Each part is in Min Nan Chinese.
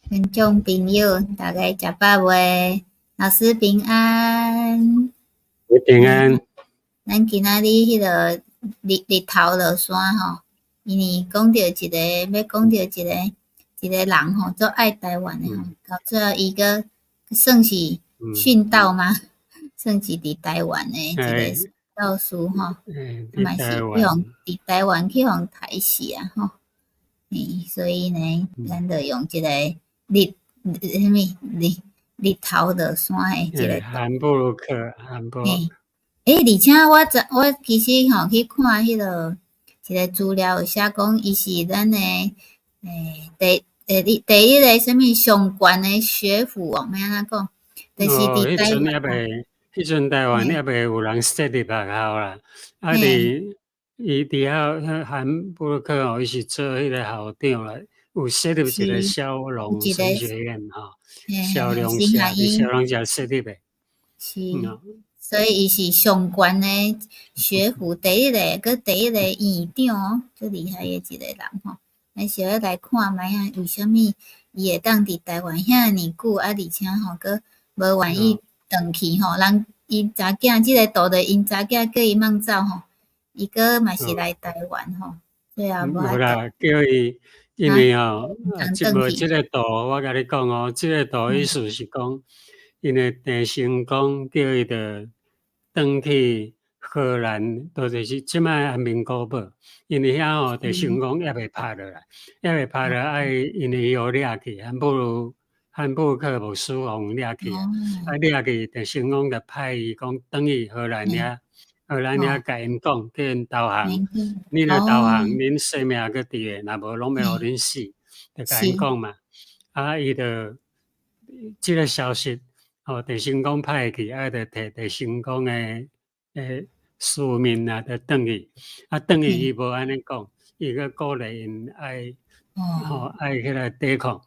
觀眾朋友，大家食飽未？老師平安。平安。咱今仔日彼个日日頭落山吼，因為講著一个，欲講著一个一个人吼，足愛台灣的吼，到最後伊閣算是殉道嗎？算是佇台灣的一個殉道士吼，嘛是去予佇台灣去予刣死啊吼。所以呢，咱就用這個日啥物日日頭落山的這個。韓布魯克，韓布。欸，而且我知我其實吼去看彼个一個資料有寫講，伊是咱的欸第第一個啥物上懸的學府哦，欲按怎講？就是佇台灣。彼陣台灣猶未有人設立學校啦，啊佇伊佇遐韓布魯克哦，伊是做彼個校長啦，有設立一個蕭龍神學院吼，蕭龍社佇蕭龍社設立的。是。所以伊是上懸的學府第一個，閣第一個院長，足厲害的一個人吼。咱小可來看覓仔，為啥物伊會當佇台灣遐爾久，啊，而且吼閣無願意轉去吼？人𪜶查囝，這个圖就𪜶查囝叫伊蠓走吼，伊閣嘛是來台灣吼。最後無無啦，叫伊，因為吼，這無這个圖，我共你講哦，這个圖意思是講，因為鄭成功叫伊著轉去荷蘭，就是這擺安平古堡，因為遐吼鄭成功猶未拍落來，猶未拍落來，因為伊予掠去，韓布魯克牧師予掠去，啊掠去，鄭成功就派伊講轉去荷蘭遐，荷蘭遐共𪜶講，叫𪜶投降，恁若投降，恁性命閣佇个，若無攏欲予恁死，就共𪜶講嘛。啊，伊就這个消息，吼，鄭成功派去，啊，就提鄭成功的書面啊，就轉去，啊，轉去伊無按呢講，伊閣鼓勵𪜶愛，吼，愛起來抵抗，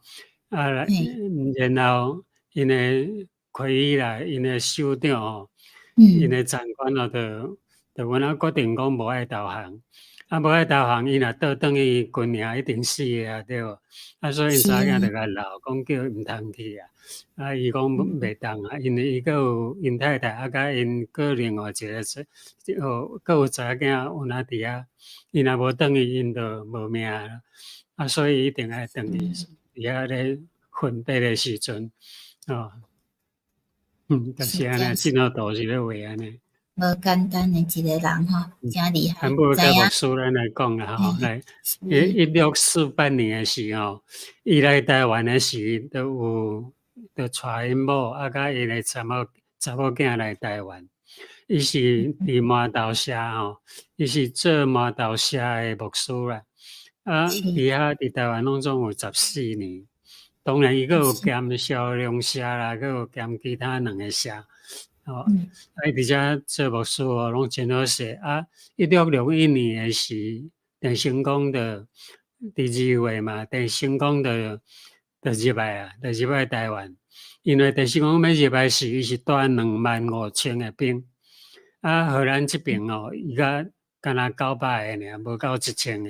啊，然後𪜶的會議啦，𪜶的首長吼，𪜶的長官哦，就就阮仔決定講無愛投降，啊，無愛投降，伊若倒轉去軍營一定死的啊，對無？啊，所以𪜶查某囝就共鬧，講叫伊毋通去啊，啊，伊講袂當啊，因為伊閣有𪜶太太，啊，佮𪜶閣另外一個，哦，閣有查某囝有若佇遐，伊若無轉去，𪜶就無命啊，啊，所以一定愛轉去，佇遐咧奮鬥的時陣，哦，就是按呢，這張圖是咧畫按呢。無簡單的一個人吼，誠厲害。韓布魯克牧師咱來講啦吼，來，1648年的時候，伊來台灣的時，就有就帶𪜶某啊，佮𪜶的查某查某囝來台灣。伊是佇麻豆社吼，伊是做麻豆社的牧師啦。啊，佇遐佇台灣攏總有14年。當然，伊閣有兼蕭龍社啦，閣有兼其他兩个社。吼，啊，伊佇遮做牧師哦，攏真好勢。啊，1661年的時，鄭成功就佇2月嘛，鄭成功就就入來啊，就入來台灣。因為鄭成功欲入來時，伊是帶25,000個兵。啊，荷蘭這邊哦，伊才敢若900個爾，無夠1000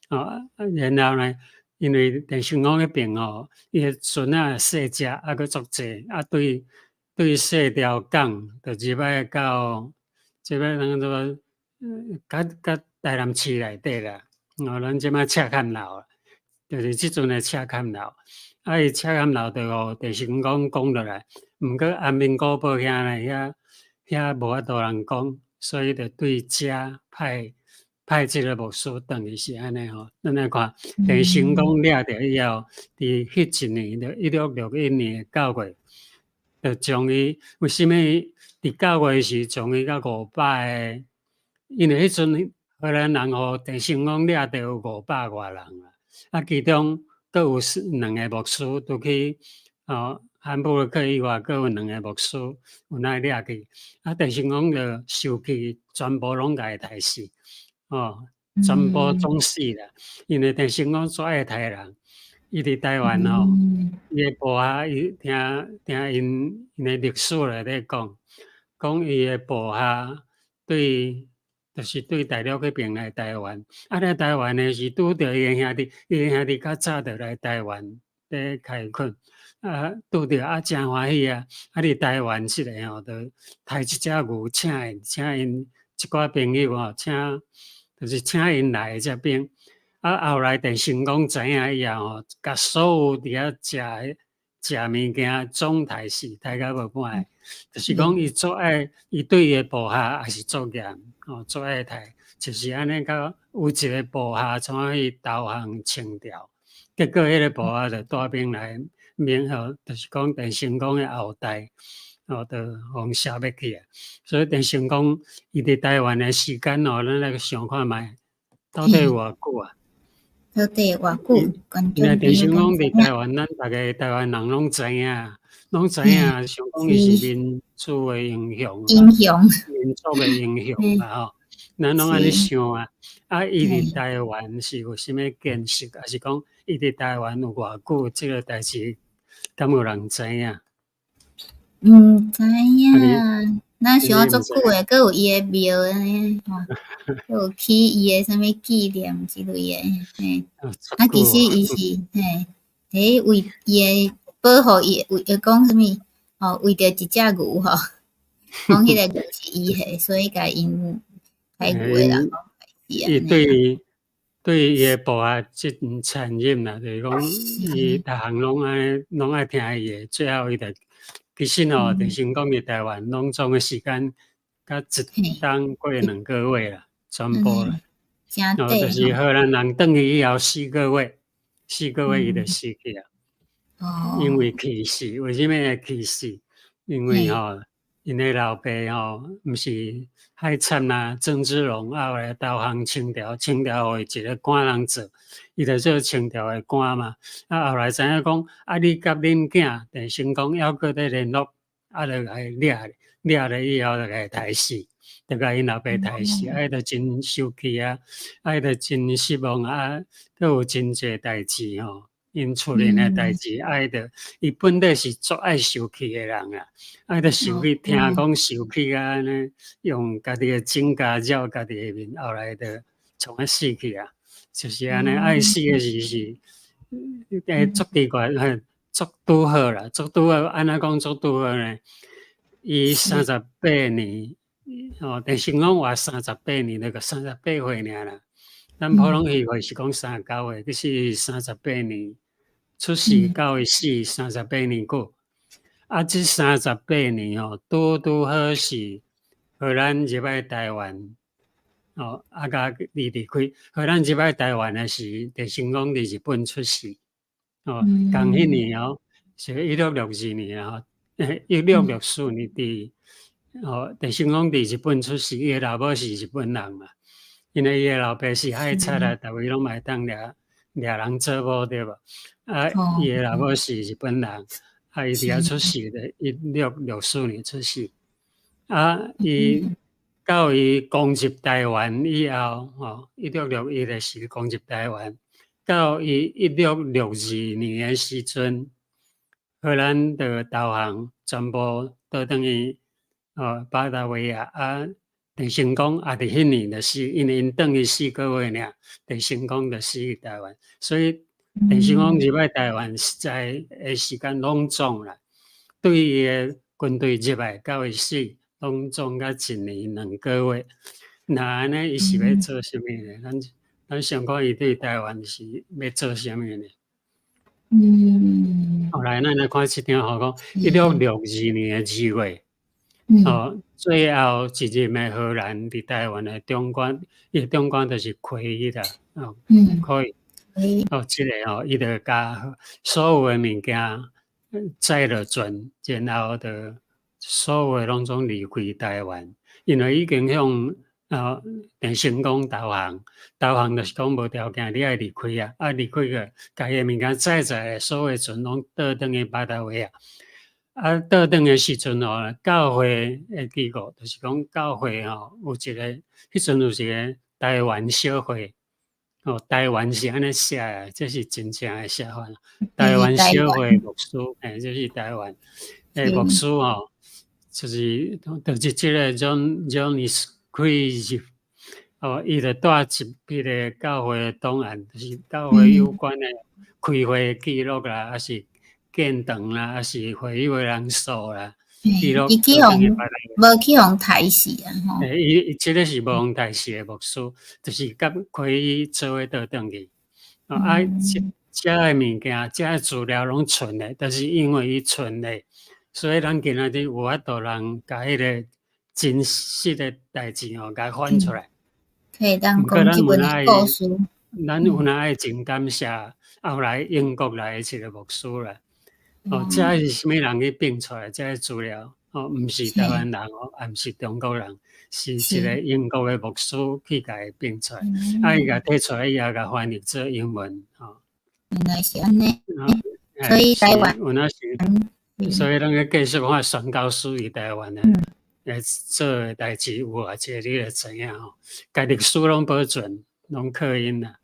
個。哦，然後呢，因為鄭成功彼邊哦，伊的船仔細隻，啊，閣足濟，啊，對對四條港，就入來到這擺咱說，較較台南市內底啦。哦，咱這擺赤崁樓，就是這陣的赤崁樓。啊，伊赤崁樓就予鄭成功攻落來，毋過安平古堡遐呢，遐遐無法度人攻，所以就對遮派派這个牧師轉去是按呢吼。咱來看，鄭成功掠著以後，佇彼一年，就1661年9月，就將伊為啥物佇9月時將伊佮500个？因為彼陣荷蘭人予鄭成功掠著有500外人啊，啊，其中閣有兩个牧師都去哦，韓布魯克以外，閣有兩个牧師有來掠去，啊，鄭成功就受氣，全部攏共伊刣死，哦，全部總死啦。因為鄭成功最愛刣人，伊佇台灣吼，伊的部下，伊聽聽𪜶𪜶的歷史內底講，講伊的部下對就是對大陸彼邊來台灣。啊，來台灣的是拄著伊的兄弟，伊的兄弟較早就來台灣佇開墾。啊，拄著啊，誠歡喜啊！啊，佇台灣這个吼，就刣一隻牛，請𪜶，請𪜶一寡朋友吼，請就是請𪜶來這邊。啊，後來鄭成功知影以後吼，共所有佇遐食食物件總刣死，刣甲無半個。就是講伊足愛，伊對伊的部下也是足嚴，吼，足愛刣，就是按呢到有一個部下創去投降清朝，結果彼個部下就帶兵來免吼，就是講鄭成功的後代，吼，就予𪜶消滅去啊。所以鄭成功伊佇台灣的時間吼，咱來想看覓，到底有偌久啊？到底偌久？因為鄭成功佇台灣，咱逐个台灣人攏知影，攏知影，想講伊是民主的英雄，英雄，民族的英雄啦吼，咱攏按呢想啊。啊，伊佇台灣是有啥物見識，抑是講伊佇台灣有偌久？這个代誌，敢有人知影？毋知影，咱想足久的，閣有伊的廟按呢吼，閣有起伊的啥物紀念之類的，嘿。啊，其實伊是嘿，彼為伊的保護伊，為講啥物？吼，為著一隻牛吼，講彼个牛是伊的，所以共𪜶刣牛的人伊對伊的部下真殘忍啦，就是講伊逐項攏愛攏愛聽伊的，最後伊就其實吼，鄭成功佇台灣攏總的時間，才一冬過兩個月啦，全部啦。哦，就是荷蘭人轉去以後四個月，四個月伊就死去啊。哦。因為氣死，為啥物會氣死？因為吼，𪜶的老爸吼，毋是海賊啊，鄭芝龍後來投降清朝，清朝予伊一个官人做，伊就做清朝的官嘛。啊，後來知影講，啊，你佮恁囝鄭成功猶閣咧聯絡，啊，就共伊掠，掠了以後就共伊刣死，就共𪜶老爸刣死，啊，伊就真生氣啊，啊，伊就真失望啊，閣有真濟代誌吼。𪜶厝裡的代誌，啊，伊就伊本底是足愛受氣的人啊，啊，伊就受氣，聽講受氣啊，按呢用家己的指甲咬家己的面，後來就創啊死去啊，就是按呢，啊，伊死的時是，足奇怪，嘿，足拄好啦，足拄好，按怎講足拄好呢？伊三十八年，吼，鄭成功活三十八年，那個三十八歲爾啦。咱普通戲話是講39歲，其實三十八年。出世到伊死三十八年久，啊，這三十八年吼，拄拄好是荷蘭入來台灣，哦，啊，共離離開荷蘭入來台灣的時，鄭成功佇日本出世，哦，仝彼年哦，是1662年啊，1664年佇，哦，鄭成功佇日本出世，伊的老母是日本人嘛，因為伊的老爸是海賊啊，逐位攏嘛會當掠掠人做某對無？啊，伊的老母是日本人，啊，伊佇遐出世的，1664年出世。啊，伊到伊攻入台灣以後，吼，1661的時攻入台灣，到伊1662年的時陣，荷蘭就投降，全部倒轉去哦，巴達維亞啊，鄭成功也佇彼年就死，因為𪜶轉去四個月爾，鄭成功就死佇台灣，所以鄭成功入來台灣實在的時間攏總啦，對伊的軍隊入來到伊死，攏總才一年兩個月。若按呢，伊是欲做啥物呢？咱想看伊對台灣是欲做啥物呢？後來咱來看這張吼，講1662年的2月，哦，最後一任的荷蘭佇台灣的長官，伊的長官就是奎啦，哦，可以，哦，這个吼，伊就共所有的物件載落船，然後就所有的攏總離開台灣，因為已經向啊鄭成功投降，投降就是講無條件你愛離開啊，啊離開個，共伊的物件載載，所有的船攏倒轉去巴達維亞。啊，倒轉的時陣吼，教會的機構，就是講教會吼，有一個，彼陣有一個台灣小會，哦，台灣是按呢寫的，這是真正的寫法。台灣小會牧師，嘿，這是台灣的牧師吼，就是這個 Johannes Kruize，哦，伊就帶一筆个教會的檔案，就是教會有關的開會記錄啦，抑是建堂啦，抑是會友的人數啦，記錄。伊去予無去予刣死啊？吼！伊這个是無予刣死的牧師，就是佮開伊做伙倒轉去。啊，這遮的物件，遮的資料攏存的，但是因為伊存的，所以咱今仔日有法度人共彼个真實的代誌吼，共翻出來。可以當講這本的故事。咱有哪愛真感謝後來英國來的一個牧師啦。哦，這是啥物人去變出來？這个資料哦，毋是台灣人哦，也毋是中國人，是一個英國的牧師去共伊變出來。啊，伊共提出來以後，共翻譯做英文吼。原來是按呢。所以台灣有哪是，所以咱閣繼續看宣教師佇台灣的。來做的代誌有偌濟，你就知影吼。共歷史攏保存，攏靠𪜶啦。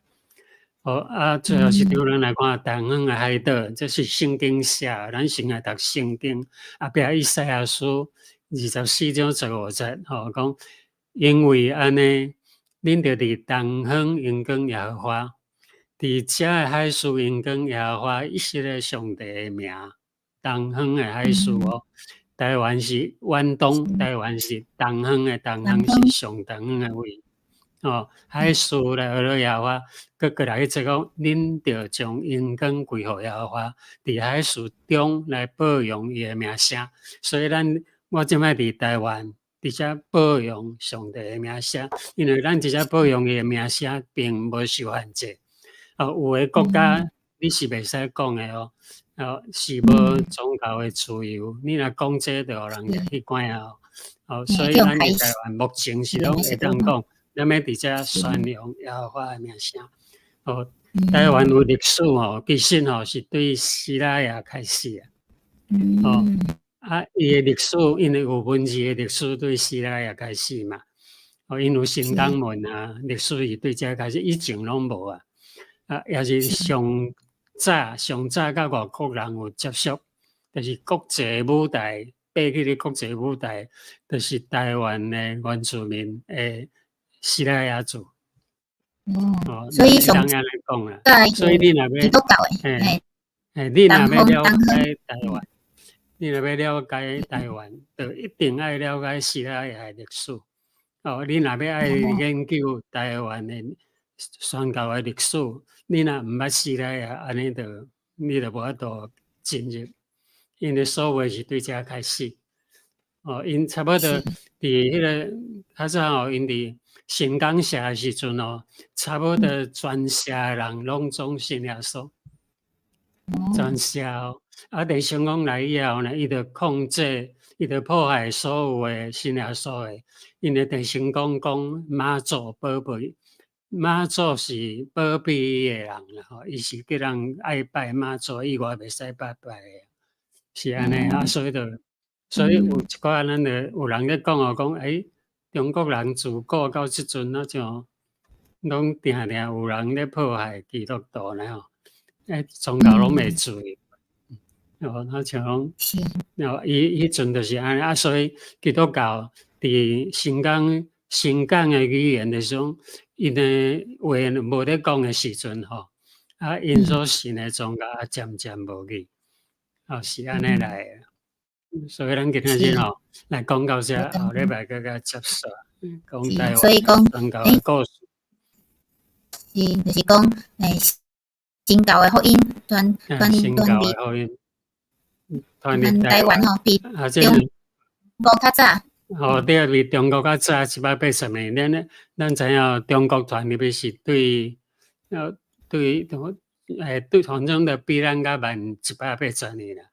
好啊，最後一張咱來看東方的海島，這是聖經寫，咱先來讀聖經。後壁以賽亞書24章15節，吼講，因為按呢，恁著佇東方榮光耶和華，佇遮的海事榮光耶和華以色列上帝的名，東方的海事哦。台灣是遠東，台灣是東方的，東方是上東方的位。哦，海事來學了耶和華，閣過來去講，恁著將榮光歸予耶和華，佇海事中來報揚伊的名聲。所以咱我這擺佇台灣，佇遮報揚上帝的名聲，因為咱佇遮報揚伊的名聲，並無受限制。哦，有的國家你是袂使講的哦。哦，是無宗教的自由，你若講這個，就予人掠去關啊！哦，所以咱佇台灣目前是攏會當講，咱欲佇遮宣揚耶和華的名聲。哦，台灣有歷史吼，其實吼是對西拉雅開始啊。哦，啊，伊的歷史因為有文字的歷史對西拉雅開始嘛。哦，𪜶有新港文啊，歷史是對遮開始，以前攏無啊。啊，也是上早上早佮外國人有接觸，就是國際舞台，爬去咧國際舞台，就是台灣的原住民的西拉雅族。哦，所以上按呢講啦，所以你若欲，嘿，嘿，你若欲了解台灣，你若欲了解台灣，就一定愛了解西拉雅的歷史。哦，你若欲愛研究台灣的宣教的歷史，你若毋捌西拉雅，按呢就你就無法度進入，因為所謂是對遮開始。哦，𪜶差不多佇彼個較早吼，𪜶佇新港社的時陣哦，差不多全社的人攏總信耶穌。全社哦，啊，鄭成功來以後呢，伊就控制，伊就破壞所有的信耶穌的，因為鄭成功講媽祖保庇，媽祖是保庇伊的人啦，吼，伊是叫人愛拜媽祖以外袂使拜別的，是按呢啊，所以有一寡咱就有人咧講哦，講欸，中國人自古到這陣啊像攏定定有人咧迫害基督徒呢吼，欸，宗教攏袂自由，哦，啊像講，哦，伊彼陣就是按呢啊，所以基督教佇新港新港的語言就是講，𪜶的話無咧講的時陣吼，啊，𪜶所信的宗教也漸漸無去，哦，是按呢來的。所以咱今仔日吼來講到這，後禮拜閣較接續講台灣宗教的故事。是，就是講，欸，新教的福音傳傳傳佇傳台灣吼，比中國較早。哦，對，比中國較早180年。咱知影中國傳入去是對，對，欸，對，反正就比咱較慢180年啦。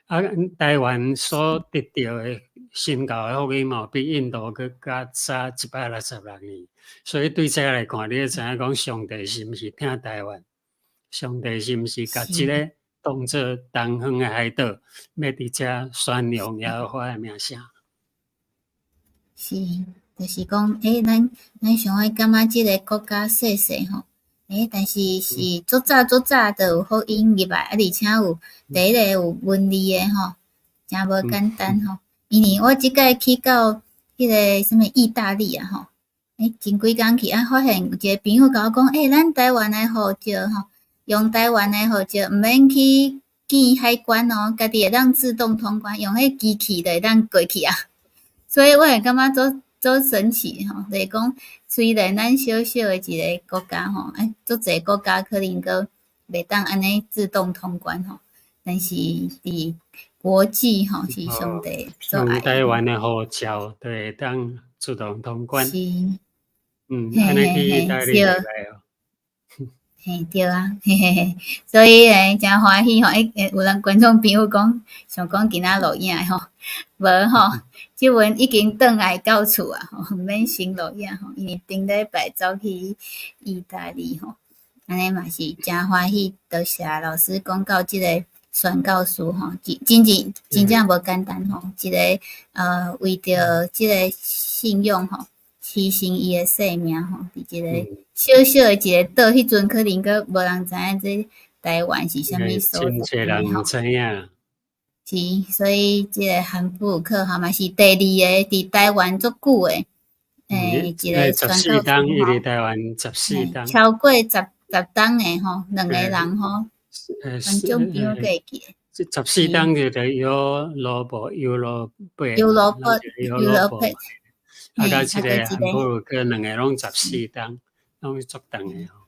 啊，台灣所得著的新教的福音吼，比印度閣較早166年。所以對這來看，你就知影講上帝是毋是疼台灣？上帝是毋是共這个當做東方的海島，欲佇遮宣揚耶和華的名聲？是，就是講，欸，咱想愛感覺這个國家細細吼，欸，但是是足早足早就有福音入來，啊，而且有第一个有文字的吼，誠無簡單吼。因為我這擺去到彼个啥物意大利啊吼，欸，前幾工去啊，發現有一個朋友共我講，欸，咱台灣的護照吼，用台灣的護照毋免去見海關哦，家己會當自動通關，用彼機器就會當過去啊。所以我會感覺足足神奇吼，就是講雖然咱小小的一個國家吼，欸，足濟國家可能閣袂當按呢自動通關吼，但是佇國際吼是上帝所愛。用台灣的護照就會當自動通關。是。按呢去意大利會使哦。嘿，對啊，嘿嘿嘿，所以咧，誠歡喜吼，欸，有人觀眾朋友講，想講今仔錄影吼，無吼，這陣已經轉來到厝啊，吼，毋免先錄影吼，因為頂禮拜走去意大利吼，按呢嘛是誠歡喜，多謝老師講到這个宣教師吼，真真正真正無簡單吼，一个為著這个信仰吼，犧牲伊的性命吼，佇一个小小的一个島，彼陣可能閣無人知影這台灣是啥物所在吼。真濟人毋知影。是，所以這个韓布魯克吼嘛是第二个佇台灣足久的，欸，一个宣教師吼。伊佇台灣14冬。超過10冬的吼，兩個人吼，觀眾朋友閣會記得。這14冬就著尤羅伯、尤羅伯、尤羅伯、尤羅伯。啊，佮這個韓布魯克兩個攏14冬，攏是足長的吼。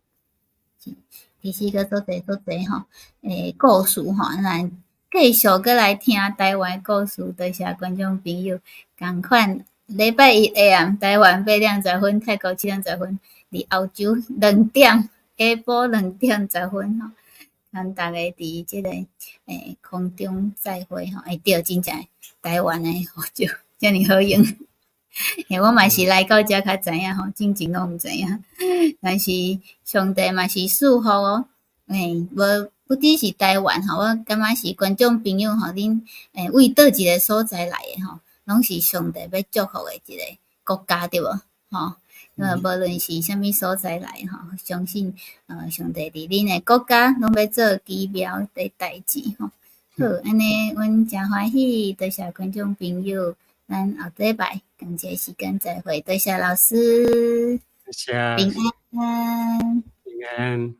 其實閣足濟足濟吼，欸，故事吼，咱繼續閣來聽台灣故事，多謝觀眾朋友。仝款禮拜一下暗，台灣8點10分，泰國7點10分，佇歐洲2點，下晡2點10分吼，咱逐家佇這个欸空中再會吼，欸對，真正台灣的護照遮爾好用。嘿，我嘛是來到遮較知影吼，進前攏毋知影。但是上帝嘛是賜福哦，欸，無不只是台灣吼，我感覺是觀眾朋友吼，恁欸為佗一个所在來的吼，攏是上帝欲祝福的一个國家對無？吼，無論是啥物所在來吼，相信上帝佇恁的國家攏欲做奇妙的代誌吼。好，按呢，阮誠歡喜，多謝觀眾朋友，咱後禮拜仝一个時間再會，多謝老師，謝謝，平安，平安。